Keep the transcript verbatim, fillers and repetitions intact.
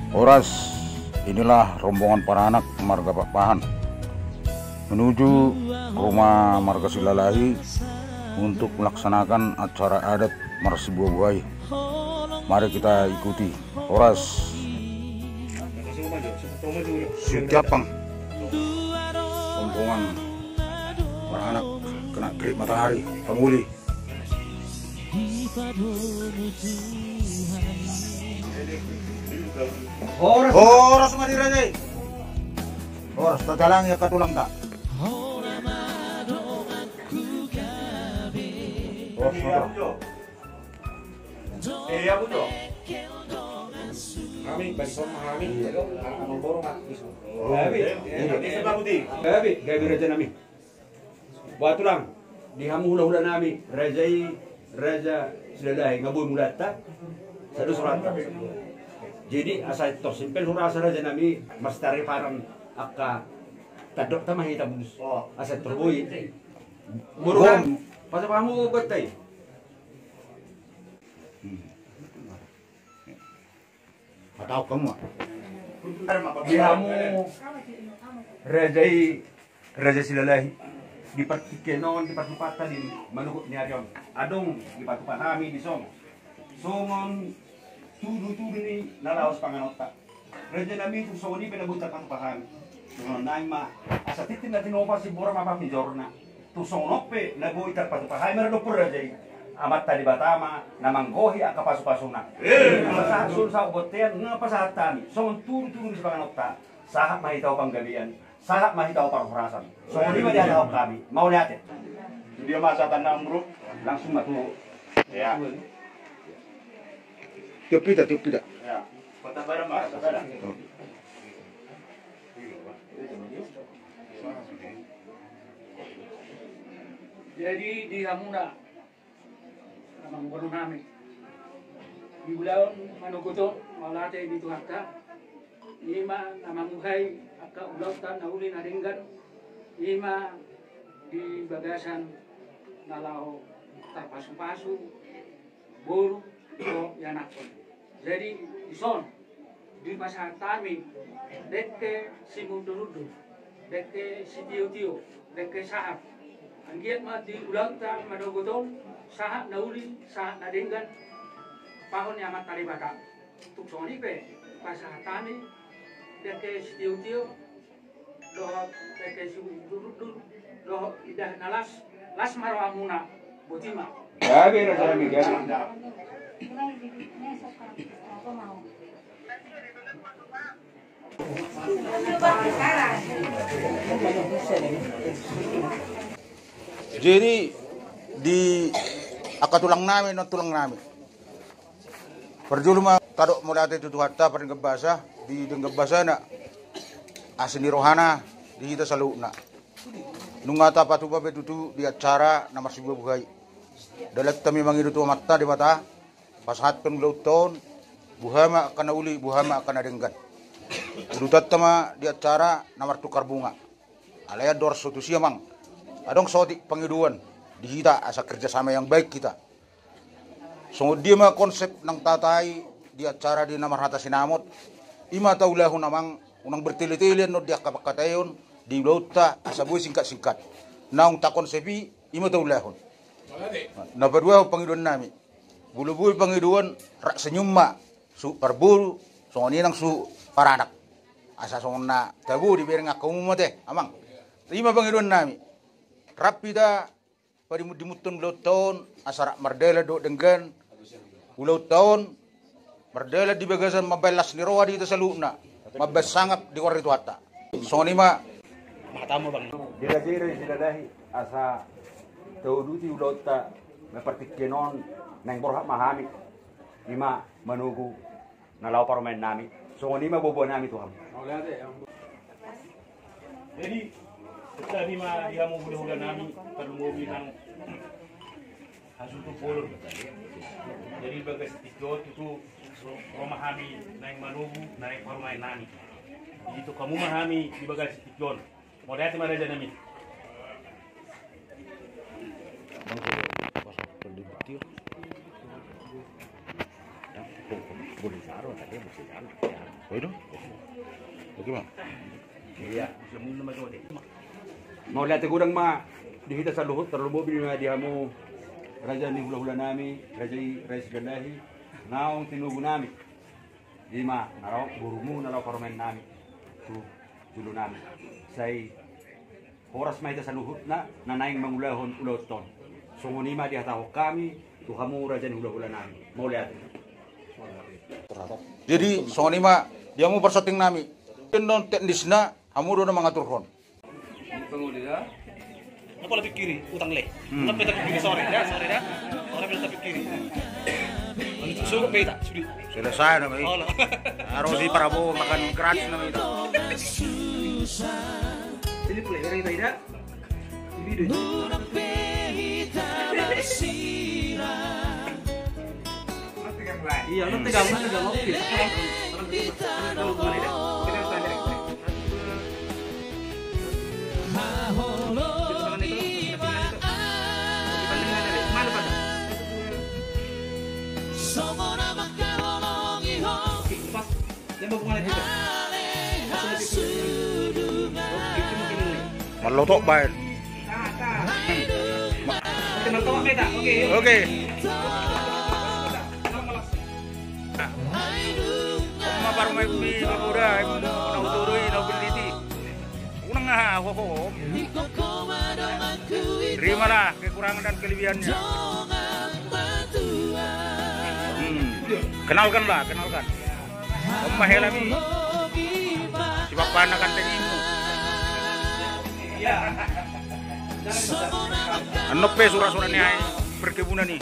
Horas, inilah rombongan paranak marga Pakpahan menuju rumah marga Silalahi untuk melaksanakan acara adat marsibuhabuhai. Mari kita ikuti. Horas. Siap, Bang. Rombongan paranak kena terik matahari, pangoli. Horas. Horas ma di raja i. Horas, tatalangi angka tulangta. Horas, horas. Eh, ya, betul. Kami balik sama kami. Iya. Anak borong aku di sana. Oh, iya. Gabe, gabe raja nami. Bah tulang, di hamu hulahula nami, raja i, raja Silalahi, nga boi mulanta, sada suranta. Jadi asa tor simpel hurasa raja nami, mastari paran angka tandok tama hita bulus. Oh. Asa tor boi. Boru, pasa pahamu banta i. Hatahon hamu ma. Di hamu raja i, raja Silalahi, di partingkian on, di partupanta di manogot ni ari on, adong dipatupa hami dison songon tudutudu ni na laho sipanganonta. Raja nami, tung songon i pe na boi tarpatupa hami. Songon nai ma, asa tintin na tinopa, simbora ma pamijorna. Tung songon on pe na boi tarpatupa hami maradophon raja i, Amanta Debata ma na manggohi angka pasupasuna. Pasahat solu sahat bontean, nga pasahat hami songon tudutudu ni sipanganonta. Sahat ma hita tu panggabean, sahat ma hita tu parhorasan. Songon i ma dihatahon hami. Mauliate. Dia masa tanam, bro. Langsung ma tu. Ya. Tiup hita, tiup hita. Ya. Kota Barat, Mas. Jadi di hamuna amang boru nami, di ulaon manogot on, mauliate di Tuhanta, i ma na manguhai angka ulaonta na uli na denggan, i ma di bagasan na laho tarpasupasu boru dohot ianakhon. Jadi dison dipasahat hami dengke simundurundur, dengke sitiotio, dengke sahat. Anggiat ma di ulaonta manogot on sahat na uli, sahat na denggan, pahon ni Amanta Debata. Tung songon i pe dipasahat hami dengke sitiotio, dohot dengke simundurundur, dohot indahan na las, las ma rohamuna. Boti ma. Gabe raja nami, gabe. Jadi di angka tulang nami, non tulang nami. Parjolo ma tadok mauliate tu Tuhanta, pardenggan basa, di denggan basana asi ni rohana di hita saluhutna. Nunga tapatupa pe tutu di acara na marsibuhabuhai. Dalanta ma mangido tu Amanta Debata pasahathon ulaonta on, boha ma angka na uli, boha ma angka na denggan. Udutanta ma di acara na martukar bunga. Alai andorang so tusi, amang, adong saotik pangidoan di hita asa kerjasama yang baik hita. Songon dia ma konsep naung tahatai di acara di na marhata sinamot, i ma taulahon, amang, unang bertele-tele annon di angka pangkataion di ulaonta, asa boi singkat-singkat. Naung takonsep i, i ma taulahon. Na paduahon pangidoan nami, molo boi pangidoan, rap senyum ma suhut parboru, songon i nang suhut paranak. Asa songon na tabo dibereng angka umum ate, amang. I ma pangidoan nami. Rap hita padimundimunhon ulaonta on, asa rap mardalan dohot denggan ulaonta on, mardalan di bagasan mambahen las ni roha di hita saluhutna, mambahen sangap di goar ni Tuhanta. Songon i ma. Di raja i, raja Silalahi, asa tauduti ulaonta na partingkian on, naeng borhat ma hami, i ma manogu na laho parumaen nami. Songon i ma boaboa nami tu hamu. Jadi, tadi ma di hamu hulahula nami, tarlumobi nang hasuhuton bolon. Jadi, bagas tingki on tutu ro ma hami naeng manogu, naeng parumaen nami. Jadi, tu hamu ma hami di bagas tingki on. Mauliate ma raja nami. Boleh saro, tadi boleh saro. Oi do? Oke, Bang. Iya. Mauliate godang ma di hita saluhut, tarlumobi ma di hamu raja ni hulahulanami, raja i, raja Sidallahi, naung tinubu nami. Ima na ro borumu, na ro parumaen nami tu jolo nami. Sai horas ma hita saluhutna na naeng mangulahon ulaonta on. Songon i ma dihatahon hami tu hamu raja ni hulahulanami. Mauliate. Jadi songon i ma di hamu parsonting nami. Innon teknisna hamu do na mangaturhon. Apa lebih kiri utang le? Apa lebih kiri, sorry ya, sorry ya. Orang bilang lebih kiri. Suruh beta, sudah. Selesai nama itu. Harus si Prabowo makan gratis nama itu. Ini play orang tidak. Iya, lu tegang, lu tegang, oke. Mallotok baen. Oke. Oma parumaenmi, pamoda, na hutodoi, na hupiliti. Unang aha, ho, ho. Terimalah kekurangan dan kelebihannya. Hmm. Kenalkanlah, kenalkan. Oma helami. Si bapana kan tengimmu. Annon pe sura-sura ni ai perkebunan i.